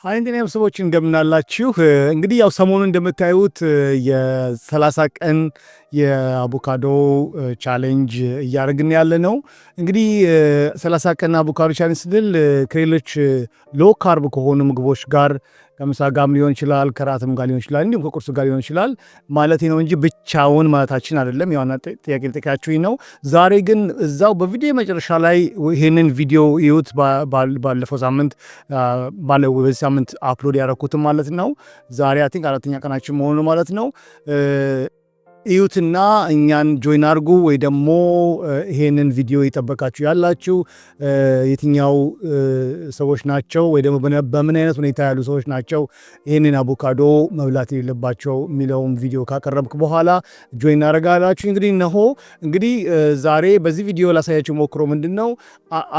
Hi ጤና ሰዎች፣ እንደምናላችሁ። እንግዲህ ያው ሰሞኑን እንደምታዩት የ30 ቀን የአቮካዶ challenge እያደረግን ያለ ነው። እንግዲህ 30 ቀን አቮካዶ challenge ስንል ከሌሎች low carb ከሆኑ ምግቦች ጋር፣ ከምሳ ጋርም ሊሆን ይችላል፣ ከራትም ጋር ሊሆን ይችላል፣ እንዲሁም ከቁርስ ጋር ሊሆን ይችላል ማለት ነው እንጂ ብቻውን ማለታችን አይደለም። ያው ጥያቄ ልጠይቃችሁኝ ነው። ዛሬ ግን እዛው በቪዲዮ መጨረሻ ላይ ይህንን ቪዲዮ እዩት። ባለፈው ሳምንት፣ በዚህ ሳምንት upload ያደረኩትም ማለት ነው። ዛሬ I think አራተኛ ቀናችን መሆኑ ማለት ነው። እዩትና እኛን join አድርጉ ወይ ደግሞ ይሄንን ቪዲዮ የጠበቃችሁ ያላችሁ የትኛው ሰዎች ናቸው ወይ ደግሞ በምን አይነት ሁኔታ ያሉ ሰዎች ናቸው ይሄንን አቮካዶ መብላት የሌለባቸው የሚለውን ቪዲዮ ካቀረብክ በኋላ join እናደርጋላችሁ። እንግዲህ እነሆ እንግዲህ ዛሬ በዚህ ቪዲዮ ላሳያችሁ ሞክሮ ምንድን ነው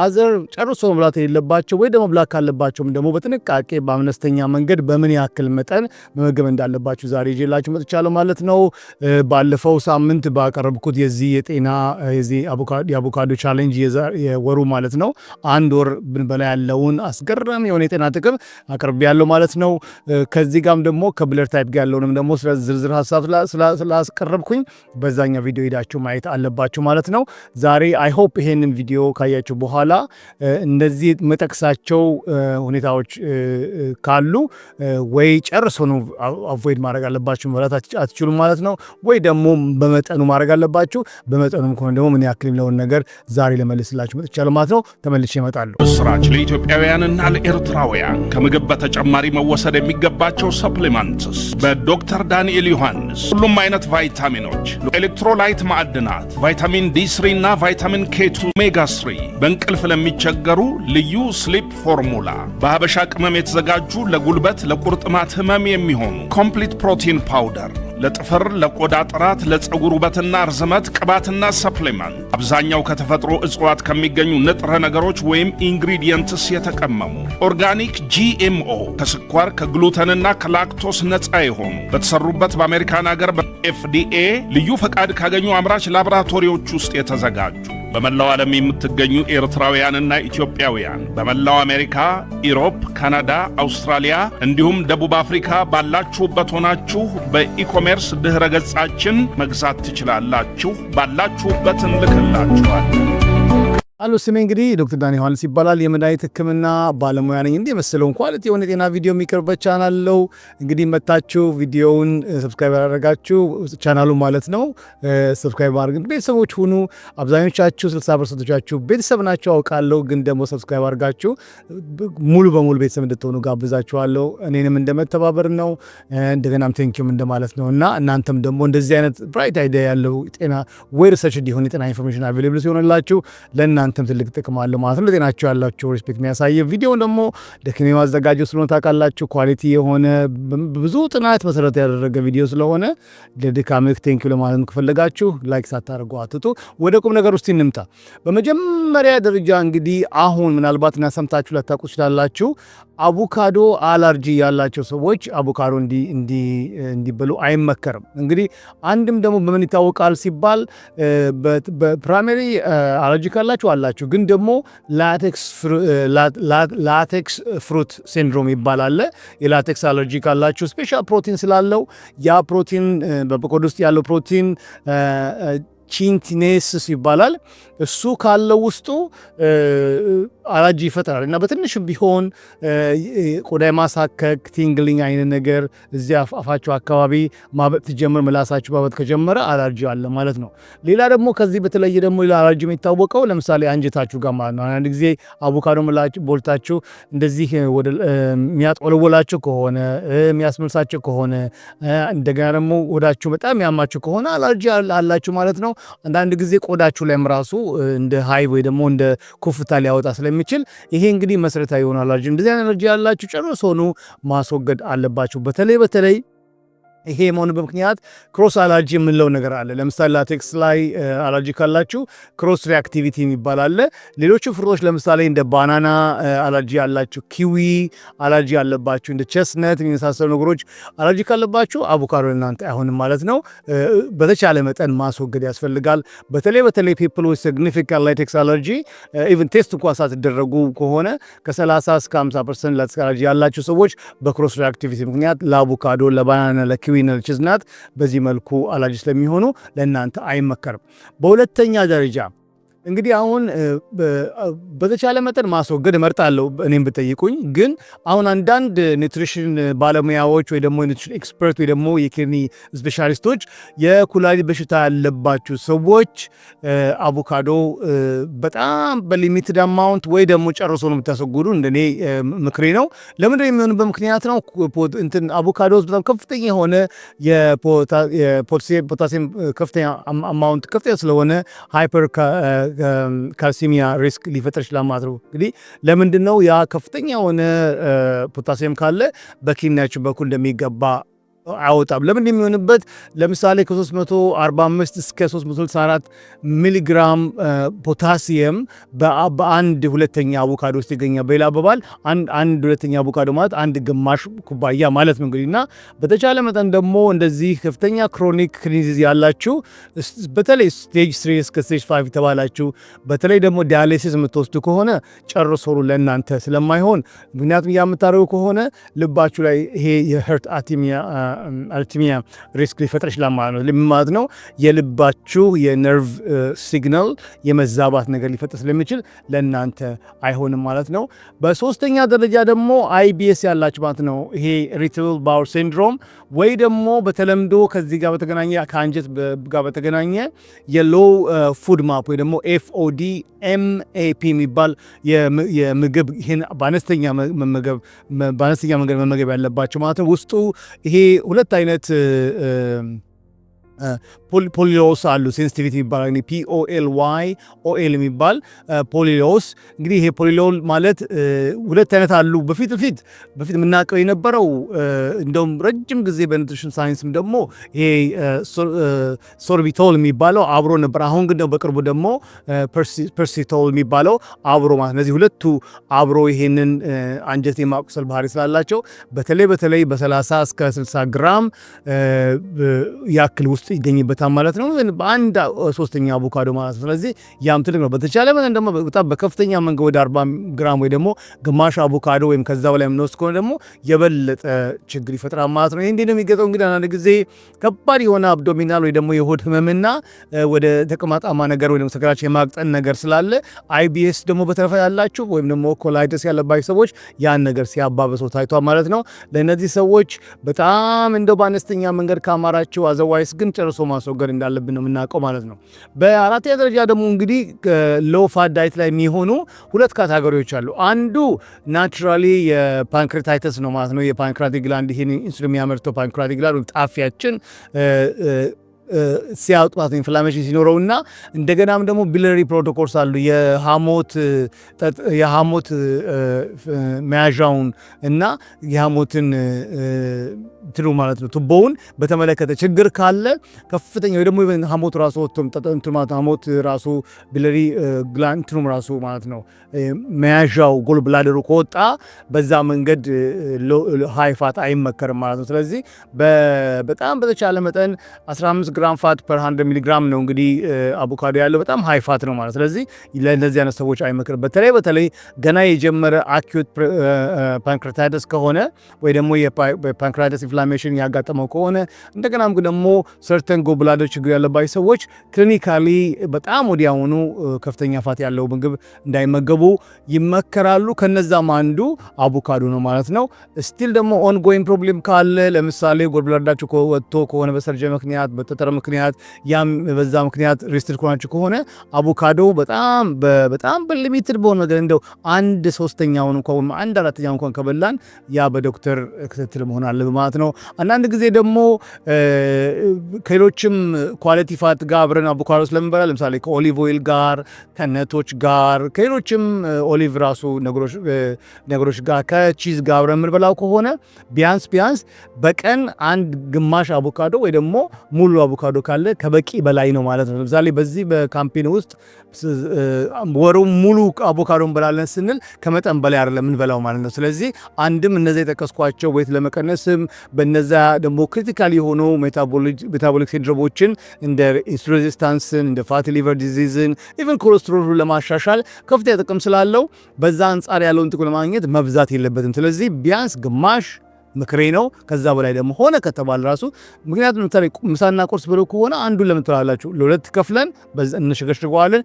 other ጨርሶ መብላት የሌለባቸው ወይ ደግሞ መብላት ካለባቸውም ደግሞ በጥንቃቄ በአነስተኛ መንገድ በምን ያክል መጠን መመገብ እንዳለባችሁ ዛሬ ይዤላችሁ መጥቻለሁ ማለት ነው። ባለፈው ሳምንት ባቀረብኩት የዚህ የጤና የዚህ የአቮካዶ challenge የወሩ ማለት ነው፣ አንድ ወር ብንበላ ያለውን አስገራሚ የሆነ የጤና ጥቅም አቅርቤያለሁ ማለት ነው። ከዚህ ጋርም ደግሞ ከ blood type ጋር ያለውንም ደግሞ ዝርዝር ሀሳብ ስላስቀረብኩኝ በዛኛው ቪዲዮ ሄዳችሁ ማየት አለባችሁ ማለት ነው። ዛሬ I hope ይሄንን ቪዲዮ ካያችሁ በኋላ እነዚህ የምጠቅሳቸው ሁኔታዎች ካሉ ወይ ጨርሶ ነው avoid ማድረግ አለባችሁ፣ መብላት አትችሉም ማለት ነው፣ ወይ ደግሞ በመጠኑ ማድረግ አለባችሁ። በመጠኑም ከሆነ ደግሞ ምን ያክል የሚለውን ነገር ዛሬ ለመልስላችሁ መጥቻለሁ ማለት ነው። ተመልሼ እመጣለሁ። ምስራች ለኢትዮጵያውያንና ለኤርትራውያን! ከምግብ በተጨማሪ መወሰድ የሚገባቸው supplements በዶክተር ዳንኤል ዮሐንስ። ሁሉም አይነት ቫይታሚኖች፣ electrolyte፣ ማዕድናት፣ ቫይታሚን D3 እና ቫይታሚን K2፣ ኦሜጋ 3፣ በእንቅልፍ ለሚቸገሩ ልዩ sleep formula፣ በሀበሻ ቅመም የተዘጋጁ ለጉልበት ለቁርጥማት ህመም የሚሆኑ complete protein powder፣ ለጥፍር፣ ለቆዳ ጥራት፣ ለፀጉር ውበትና ርዝመት ቅባትና supplement፣ አብዛኛው ከተፈጥሮ እጽዋት ከሚገኙ ንጥረ ነገሮች ወይም ingredients የተቀመሙ፣ organic፣ GMO፣ ከስኳር፣ ከ gluten ና ከ ላክቶስ ነፃ የሆኑ፣ በተሰሩበት በአሜሪካን አገር በ FDA ልዩ ፈቃድ ካገኙ አምራች ላቦራቶሪዎች ውስጥ የተዘጋጁ። በመላው ዓለም የምትገኙ ኤርትራውያንና ኢትዮጵያውያን በመላው አሜሪካ፣ ኢሮፕ፣ ካናዳ፣ አውስትራሊያ እንዲሁም ደቡብ አፍሪካ ባላችሁበት ሆናችሁ በ e-commerce ድኅረ ገጻችን መግዛት ትችላላችሁ። ባላችሁበት እንልክላችኋለን። አሎ፣ ስሜ እንግዲህ ዶክተር ዳኒ ዮሐንስ ይባላል። የመድኃኒት ሕክምና ባለሙያ ነኝ። እንዲህ የመሰለውን quality የሆነ የጤና ቪዲዮ የሚቀርብበት ቻናል ነው። እንግዲህ መታችሁ ቪዲዮውን subscribe ያላደረጋችሁ፣ ቻናሉ ማለት ነው፣ subscribe አድርጉ፣ ቤተሰቦች ሁኑ። አብዛኞቻችሁ 60%ቻችሁ ቤተሰብ ናቸው አውቃለሁ። ግን ደግሞ subscribe አድርጋችሁ ሙሉ በሙሉ ቤተሰብ እንድትሆኑ ጋብዛችኋለሁ። እኔንም እንደመተባበር ነው፣ እንደገናም thank you ም እንደማለት ነው። እና እናንተም ደግሞ እንደዚህ አይነት bright idea ያለው ጤና well researched የሆነ የጤና information available ሲሆንላችሁ ለእናንተም ትልቅ ጥቅም አለው ማለት ነው። ለጤናቸው ያላቸው respect የሚያሳየ ቪዲዮውን ደግሞ ደክሜ ማዘጋጀው ስለሆነ ታውቃላችሁ፣ quality የሆነ ብዙ ጥናት መሰረት ያደረገ ቪዲዮ ስለሆነ ለድካምህ thank you ለማለት ከፈለጋችሁ like ሳታደርጉ አትጡ። ወደ ቁም ነገር ውስጥ እንምጣ። በመጀመሪያ ደረጃ እንግዲህ አሁን ምናልባት እና ሰምታችሁ ላታውቁ ትችላላችሁ። አቮካዶ አለርጂ ያላቸው ሰዎች አቮካዶ እንዲበሉ አይመከርም። እንግዲህ አንድም ደግሞ በምን ይታወቃል ሲባል በ primary allergy ካላችሁ አላችሁ፣ ግን ደግሞ latex fruit syndrome ይባላል። የ latex allergy ካላችሁ special protein ስላለው ያ ፕሮቲን በቆዳ ውስጥ ያለው ፕሮቲን chitinases ይባላል። እሱ ካለው ውስጡ አለርጂ ይፈጥራል እና በትንሽም ቢሆን ቆዳ የማሳከክ tingling አይነት ነገር፣ እዚያ አፋችሁ አካባቢ ማበጥ ሲጀምር፣ ምላሳችሁ ማበጥ ከጀመረ አለርጂ አለ ማለት ነው። ሌላ ደግሞ ከዚህ በተለየ ደግሞ ሌላ አለርጂ የሚታወቀው ለምሳሌ አንጀታችሁ ጋር ማለት ነው። አንዳንድ ጊዜ አቮካዶ በልታችሁ እንደዚህ ወደ የሚያጥወለውላችሁ ከሆነ፣ የሚያስመልሳችሁ ከሆነ፣ እንደገና ደግሞ ሆዳችሁ በጣም ያማችሁ ከሆነ አለርጂ አላችሁ ማለት ነው። አንዳንድ ጊዜ ቆዳችሁ ላይም ራሱ እንደ hive ወይ ደግሞ እንደ ኩፍታ ሊያወጣ ስለሚችል ይሄ እንግዲህ መሰረታዊ የሆነ አለርጂ፣ እንደዚህ አይነት አለርጂ ያላችሁ ጨርሶውኑ ማስወገድ አለባችሁ። በተለይ በተለይ ይሄ የመሆንበት ምክንያት cross allergy የምንለው ነገር አለ። ለምሳሌ latex ላይ አለርጂ ካላችሁ cross reactivity የሚባል አለ። ሌሎቹ fruit ኦች ለምሳሌ እንደ banana allergy ያላችሁ፣ kiwi allergy ያለባችሁ፣ እንደ chestnut የመሳሰሉ ነገሮች አለርጂ ካለባችሁ አቮካዶ እናንተ አይሆንም ማለት ነው። በተቻለ መጠን ማስወገድ ያስፈልጋል። በተለይ በተለይ people with significant latex allergy፣ even test እንኳ ሳትደረጉ ከሆነ ከ30 እስከ 50% latex allergy ያላቸው ሰዎች በ cross reactivity ምክንያት ለአቮካዶ፣ ለ banana፣ ለ kiwi፣ ለ chestnut በዚህ መልኩ አለርጂ ስለሚሆኑ ለእናንተ አይመከርም። በሁለተኛ ደረጃ እንግዲህ አሁን በተቻለ መጠን ማስወገድ እመርጣለሁ እኔም ብጠይቁኝ። ግን አሁን አንዳንድ nutrition ባለሙያዎች ወይ ደግሞ nutrition expert ወይ ደግሞ የ kidney specialist ኦች የኩላሊት በሽታ ያለባችሁ ሰዎች አቮካዶ በጣም በ limited amount ወይ ደግሞ ጨርሶ ነው የምታስወግዱ፣ እንደኔ ምክሬ ነው። ለምንድነው የሚሆንበት ምክንያት ነው፣ እንትን አቮካዶ ውስጥ በጣም ከፍተኛ የሆነ የፖታሲየም ከፍተኛ amount ከፍተኛ ስለሆነ hypercalcemia risk ሊፈጥር ይችላል ማለት ነው። እንግዲህ ለምንድን ነው? ያ ከፍተኛ የሆነ ፖታሲየም ካለ በ kidney ያችን በኩል እንደሚገባ አያወጣም። ለምን የሚሆንበት፣ ለምሳሌ ከ345 እስከ 364 ሚሊግራም ፖታሲየም በአንድ ሁለተኛ አቮካዶ ውስጥ ይገኛል። በሌላ አባባል አንድ ሁለተኛ አቮካዶ ማለት አንድ ግማሽ ኩባያ ማለት ነው። እንግዲህ እና በተቻለ መጠን ደግሞ እንደዚህ ከፍተኛ chronic kidney disease ያላችሁ፣ በተለይ stage 3 እስከ stage 5 የተባላችሁ፣ በተለይ ደግሞ dialysis የምትወስዱ ከሆነ ጨርሶ ለእናንተ ስለማይሆን፣ ምክንያቱም ያ የምታደርጉ ከሆነ ልባችሁ ላይ ይሄ የ heart arrhythmia risk ሊፈጥር ይችላል ማለት ነው። ማለት ነው የልባችሁ የነርቭ signal የመዛባት ነገር ሊፈጥር ስለሚችል ለእናንተ አይሆንም ማለት ነው። በሶስተኛ ደረጃ ደግሞ IBS ያላችሁ ማለት ነው። ይሄ irritable bowel syndrome ወይ ደግሞ በተለምዶ ከዚህ ጋር በተገናኘ፣ ከአንጀት ጋር በተገናኘ የ low FODMAP ወይ ደግሞ FODMAP የሚባል የምግብ፣ ይህን በአነስተኛ መንገድ መመገብ ያለባቸው ማለት ነው። ውስጡ ይሄ ሁለት አይነት polyols አሉ። Sensitivity የሚባል POLYOL የሚባል polyols። እንግዲህ ይሄ polyol ማለት ሁለት አይነት አሉ። በፊት የምናውቀው የነበረው፣ እንደውም ረጅም ጊዜ በ nutrition science ም ደግሞ ይሄ sorbitol የሚባለው አብሮ ነበር። አሁን ግን በቅርቡ ደግሞ persistol የሚባለው አብሮ ማለት፣ እነዚህ ሁለቱ አብሮ ይሄንን አንጀት የማቁሰል ባህሪ ስላላቸው በተለይ በተለይ በ30 እስከ 60 ግራም ያክል ውስጥ ይገኝበታል ማለት ነው። በአንድ ሶስተኛ አቮካዶ ማለት ነው። ስለዚህ ያም ትልቅ ነው። በተቻለ መጠን ደግሞ በጣም በከፍተኛ መንገድ ወደ 40 ግራም ወይ ደግሞ ግማሽ አቮካዶ ወይም ከዛ በላይ የምንወስድ ከሆነ ደግሞ የበለጠ ችግር ይፈጥራል ማለት ነው። ይህ እንዴት ነው የሚገጠው? እንግዲህ አንዳንድ ጊዜ ከባድ የሆነ abdominal ወይ ደግሞ የሆድ ህመምና ወደ ተቅማጣማ ነገር ወይ ደግሞ ሰገራችን የማቅጠን ነገር ስላለ IBS ደግሞ በተረፈ ያላችሁ ወይም ደግሞ colitis ያለባቸው ሰዎች ያን ነገር ሲያባበሰው ታይቷል ማለት ነው። ለእነዚህ ሰዎች በጣም እንደው በአነስተኛ መንገድ ካማራችሁ፣ otherwise ግን ጨርሶ ማስወገድ እንዳለብን ነው የምናውቀው ማለት ነው። በአራተኛ ደረጃ ደግሞ እንግዲህ low fat diet ላይ የሚሆኑ ሁለት category ዎች አሉ። አንዱ naturally የ pancreatitis ነው ማለት ነው። የ pancreatic gland፣ ይሄን ኢንሱሊን የሚያመርተው pancreatic gland ወይም ጣፊያችን ሲያወጡ inflammation ሲኖረውና እንደገናም ደግሞ biliary protocols አሉ፣ የሐሞት መያዣውን እና የሐሞትን ትሉ ማለት ነው ቱቦውን በተመለከተ ችግር ካለ ከፍተኛ ወይ ደግሞ ሐሞት ራሱ ወጥቶም ማለት ሐሞት ራሱ biliary gland እንትኑም ራሱ ማለት ነው መያዣው gall bladder ኡ ከወጣ በዛ መንገድ high fat አይመከርም ማለት ነው። ስለዚህ በጣም በተቻለ መጠን 15 ግራም fat per 100 ሚሊግራም ነው እንግዲህ አቮካዶ ያለው፣ በጣም high fat ነው ማለት። ስለዚህ ለእነዚህ አይነት ሰዎች አይመከርም። በተለይ በተለይ ገና የጀመረ acute pancreatitis ከሆነ ወይ ደግሞ የ pancreatitis inflammation ያጋጠመው ከሆነ፣ እንደገናም ደግሞ certain gallbladder ችግር ያለባቸው ሰዎች clinically በጣም ወዲያውኑ ከፍተኛ fat ያለው ምግብ እንዳይመገቡ ይመከራሉ። ከነዛም አንዱ አቮካዶ ነው ማለት ነው። Still ደግሞ ongoing problem ካለ፣ ለምሳሌ gallbladder ኣችሁ ወጥቶ ከሆነ በ surgery ምክንያት፣ በጠጠር መፈጠር ምክንያት ያም በዛ ምክንያት restrict ሆናችሁ ከሆነ አቮካዶ በጣም በጣም በ limited በሆነ ነገር እንደው አንድ ሶስተኛውን እንኳን ወይም አንድ አራተኛውን እንኳን ከበላን ያ በዶክተር ክትትል መሆን አለበት ማለት ነው። አንዳንድ ጊዜ ደግሞ ከሌሎችም quality fat ጋር አብረን አቮካዶ ስለምንበላ፣ ለምሳሌ ከ olive oil ጋር፣ ከ nut ኦች ጋር፣ ከሌሎችም olive ራሱ ነገሮች ጋር፣ ከ cheese ጋር አብረን የምንበላው ከሆነ ቢያንስ ቢያንስ በቀን አንድ ግማሽ አቮካዶ ወይ ደግሞ ሙሉ አቮካዶ ካለ ከበቂ በላይ ነው ማለት ነው። ለምሳሌ በዚህ በ campaign ውስጥ ወሩ ሙሉ አቮካዶ እንበላለን ስንል ከመጠን በላይ አይደለም የምንበላው ማለት ነው። ስለዚህ አንድም እነዛ የጠቀስኳቸው weight ለመቀነስም፣ በነዛ ደግሞ critical የሆኑ metabolic syndrome ኦችን እንደ insulin resistance ን፣ እንደ fatty liver disease ን፣ even cholesterol ለማሻሻል ከፍተኛ ጥቅም ስላለው በዛ አንጻር ያለውን ጥቅም ለማግኘት መብዛት የለበትም። ስለዚህ ቢያንስ ግማሽ ምክሬ ነው። ከዛ በላይ ደግሞ ሆነ ከተባለ ራሱ፣ ምክንያቱም ለምሳሌ ምሳና ቁርስ ብሎ ከሆነ አንዱን ለምን ትላላችሁ? ለሁለት ከፍለን እንሸገሽገዋለን።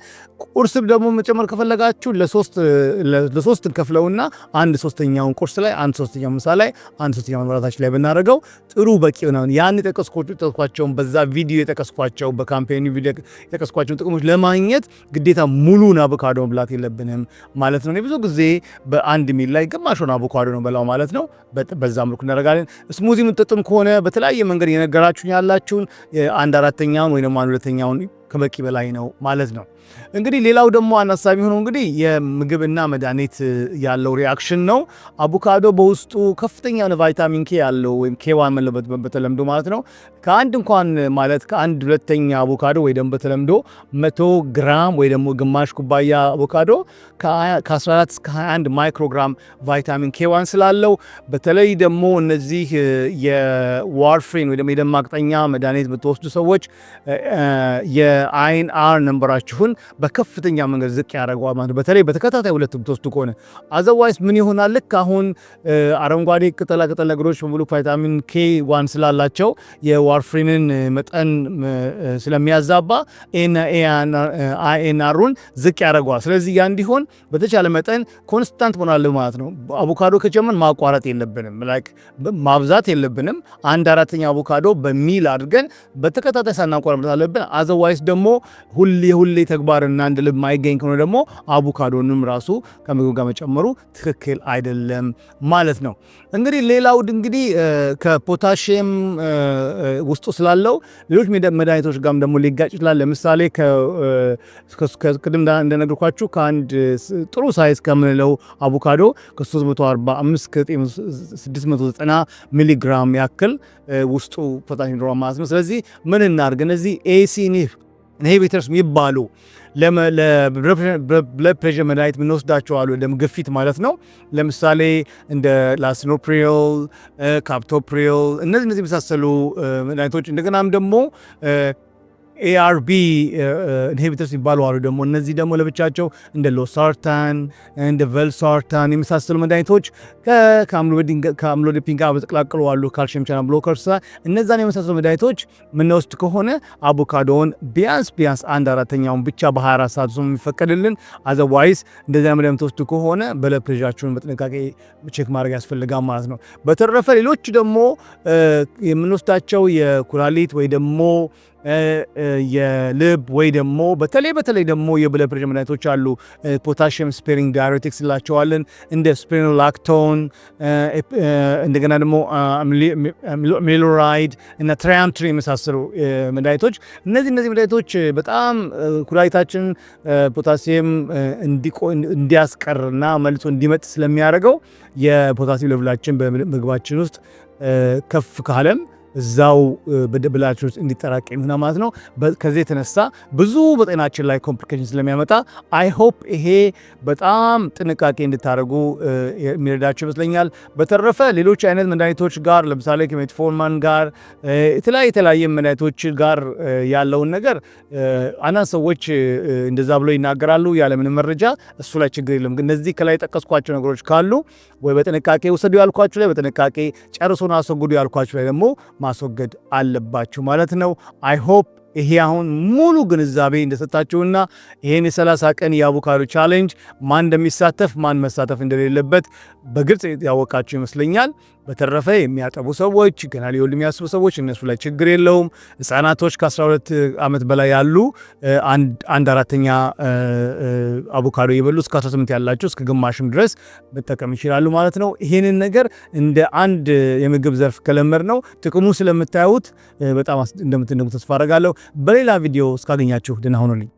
ቁርስ ደግሞ መጨመር ከፈለጋችሁ ለሶስት እንከፍለውና አንድ ሶስተኛውን ቁርስ ላይ፣ አንድ ሶስተኛው ምሳ ላይ፣ አንድ ሶስተኛውን እራታችን ላይ ብናደርገው ጥሩ በቂ ነው። ያን የጠቀስኳቸውን፣ በዛ ቪዲዮ የጠቀስኳቸው፣ በ campaign ቪዲዮ የጠቀስኳቸውን ጥቅሞች ለማግኘት ግዴታ ሙሉን አቮካዶ መብላት የለብንም ማለት ነው። ብዙ ጊዜ በአንድ meal ላይ ግማሹን አቮካዶ ነው በላው ማለት ነው። በዛ መልኩ እናደርጋለን። Smoothie የምትጠጡም ከሆነ በተለያየ መንገድ የነገራችሁን ያላችሁን አንድ አራተኛውን ወይ ደግሞ አንድ ሁለተኛውን ከበቂ በላይ ነው ማለት ነው። እንግዲህ ሌላው ደግሞ አሳሳቢ የሆነው እንግዲህ የምግብና መድኃኒት ያለው reaction ነው። አቮካዶ በውስጡ ከፍተኛ የሆነ vitamin K ያለው ወይም K1 የምንለው በተለምዶ ማለት ነው። ከአንድ እንኳን ማለት ከአንድ ሁለተኛ አቮካዶ ወይ ደግሞ በተለምዶ 100 ግራም ወይ ደግሞ ግማሽ ኩባያ አቮካዶ ከ14 እስከ 21 microgram vitamin K1 ስላለው፣ በተለይ ደግሞ እነዚህ የ warfarin ወይ ደግሞ የደም ማቅጠኛ መድኃኒት የምትወስዱ ሰዎች የ INR number ኣችሁን በከፍተኛ መንገድ ዝቅ ያደርገዋል ማለት ነው። በተለይ በተከታታይ ሁለት ብትወስዱ ከሆነ። Otherwise ምን ይሆናል? ልክ አሁን አረንጓዴ ቅጠላ ቅጠል ነገሮች በሙሉ vitamin K1 ስላላቸው የ warfarin ን መጠን ስለሚያዛባ INR ኡን ዝቅ ያደርገዋል። ስለዚህ ያ እንዲሆን በተቻለ መጠን constant መሆን አለበት ማለት ነው። አቮካዶ ከጀመርን ማቋረጥ የለብንም፣ like ማብዛት የለብንም። አንድ አራተኛ አቮካዶ በ meal አድርገን በተከታታይ ሳናቋርጥ አለብን። Otherwise ደግሞ ሁሌ ሁሌ ተግባርና እንደ ልብ ማይገኝ ከሆነ ደግሞ አቮካዶንም ራሱ ከምግብ ጋር መጨመሩ ትክክል አይደለም ማለት ነው። እንግዲህ ሌላው እንግዲህ ከፖታሽየም ውስጡ ስላለው ሌሎች መድኃኒቶች ጋርም ደግሞ ሊጋጭ ይችላል። ለምሳሌ ቅድም እንደነገርኳችሁ ከአንድ ጥሩ size ከምንለው አቮካዶ ከ345 እስከ 690 ሚሊግራም ያክል ውስጡ ፖታሽየም ይኖረዋል ማለት ነው። ስለዚህ ምን እናድርግ? እነዚህ ACE inhibitors የሚባሉ ለ blood pressure መድኃኒት የምንወስዳቸው አሉ፣ ደም ግፊት ማለት ነው። ለምሳሌ እንደ lisinopril፣ captopril፣ እነዚህ የመሳሰሉ መድኃኒቶች፣ እንደገናም ደግሞ ARB inhibitors የሚባሉ አሉ። ደግሞ እነዚህ ደግሞ ለብቻቸው እንደ losartan፣ እንደ valsartan የመሳሰሉ መድኃኒቶች ከ amlodipine ጋር በተቀላቀሉ አሉ። Calcium channel blockers፣ እነዛን የመሳሰሉ መድኃኒቶች የምንወስድ ከሆነ አቮካዶን ቢያንስ ቢያንስ አንድ አራተኛውን ብቻ በ24 ሰዓት ውስጥ የሚፈቀድልን። Otherwise እንደዚያ መድኃኒት የምትወስዱ ከሆነ blood pressure ኣችሁን በጥንቃቄ check ማድረግ ያስፈልጋል ማለት ነው። በተረፈ ሌሎች ደግሞ የምንወስዳቸው የኩላሊት ወይ ደግሞ የልብ ወይ ደግሞ በተለይ በተለይ ደግሞ የ blood pressure መድኃኒቶች አሉ። Potassium sparing diuretics እንላቸዋለን፣ እንደ spironolactone፣ እንደገና ደግሞ amiloride እና triamterene የመሳሰሉ መድኃኒቶች። እነዚህ መድኃኒቶች በጣም ኩላሊታችን ፖታሲየም እንዲያስቀርና መልሶ እንዲመጥ ስለሚያደርገው የ potassium level ኣችን በምግባችን ውስጥ ከፍ ካለም እዛው በደም ውስጥ እንዲጠራቀም ይሆናል ማለት ነው። ከዚህ የተነሳ ብዙ በጤናችን ላይ complication ስለሚያመጣ I hope ይሄ በጣም ጥንቃቄ እንድታደርጉ የሚረዳችሁ ይመስለኛል። በተረፈ ሌሎች አይነት መድኃኒቶች ጋር፣ ለምሳሌ ከ metformin ጋር፣ የተለያየ መድኃኒቶች ጋር ያለውን ነገር አንዳንድ ሰዎች እንደዛ ብለው ይናገራሉ ያለምንም መረጃ። እሱ ላይ ችግር የለም። ግን እነዚህ ከላይ የጠቀስኳቸው ነገሮች ካሉ ወይ በጥንቃቄ ውሰዱ ያልኳችሁ ላይ በጥንቃቄ፣ ጨርሶን አስወግዱ ያልኳችሁ ላይ ደግሞ ማስወገድ አለባችሁ ማለት ነው። I hope ይሄ አሁን ሙሉ ግንዛቤ እንደሰጣችሁና ይሄን የ30 ቀን የአቮካዶ challenge ማን እንደሚሳተፍ፣ ማን መሳተፍ እንደሌለበት በግልጽ ያወቃችሁ ይመስለኛል። በተረፈ የሚያጠቡ ሰዎች፣ ገና ሊወልዱ የሚያስቡ ሰዎች እነሱ ላይ ችግር የለውም። ህጻናቶች ከ12 ዓመት በላይ ያሉ 1/4 አቮካዶ እየበሉ እስከ 18 ያላቸው እስከ ግማሽም ድረስ መጠቀም ይችላሉ ማለት ነው። ይህንን ነገር እንደ አንድ የምግብ ዘርፍ ከለመድነው ጥቅሙ ስለምታዩት በጣም እንደምትደነቁ ተስፋ አደርጋለሁ። በሌላ ቪዲዮ እስካገኛችሁ ደህና ሁኑልኝ።